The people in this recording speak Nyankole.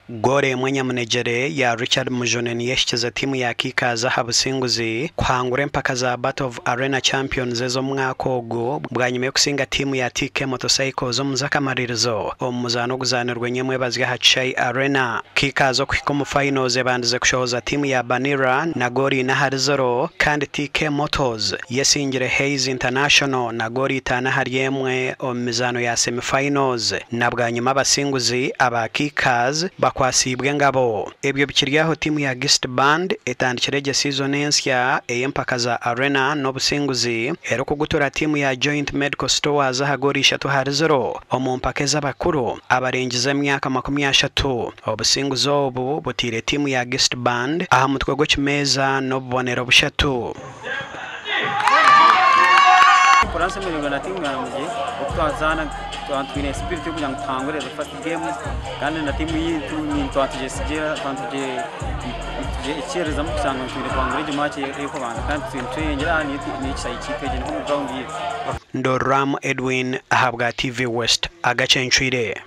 Goolo emwe nyamunegyere ya Richard Mujuni niyo ehikize tiimu ya Kikazi aha businguzi kuhangura empaka za Battle of Arena Champions ez'omwaka ogu bwanyima y'okusinga tiimu ya TK Motorcycles omu z'akamaririzo omu muzaano oguzaanirwe nyomwebazyo aha Kishaayi Arena. Kikazi okuhika omu finals ebandize kushohoza tiimu ya Banira na goolo 4-0 kandi TK Motors yesingire Hays International na goolo 5-1 omu mizaano ya semi-finals na bwanyima abasinguzi aba Kikazi bakwasiibwe engabo. Ebyo bikiri aho tiimu ya Gist Band etandikire gye siizoni ensya ey'empaka za Arena n'obusinguzi erikugutura tiimu ya Joint Medical Stores aha goolo 3-0 omu mpaka ez'abakuru abarengize emyaka 30. Obusinguzi obu butaire tiimu ya Gist Band aha mutwe gw'ekimeeza n'obubonero bushatu. Mpurira nshemereirwe na tiimu yangye oku twazaana twaba twine spirit y'okugira ngu tuhangure the first game kandi na tiimu yaitu twaba nitugyesigira nitugyekyerezamu kushanga ngu twine kuhangura egi match ey'okubanza kandi nitweyongyera aha n'ekishaayi kyaitu egi ni home ground yaitu. Ndoram Edwin ahabwa TV West agacencwire.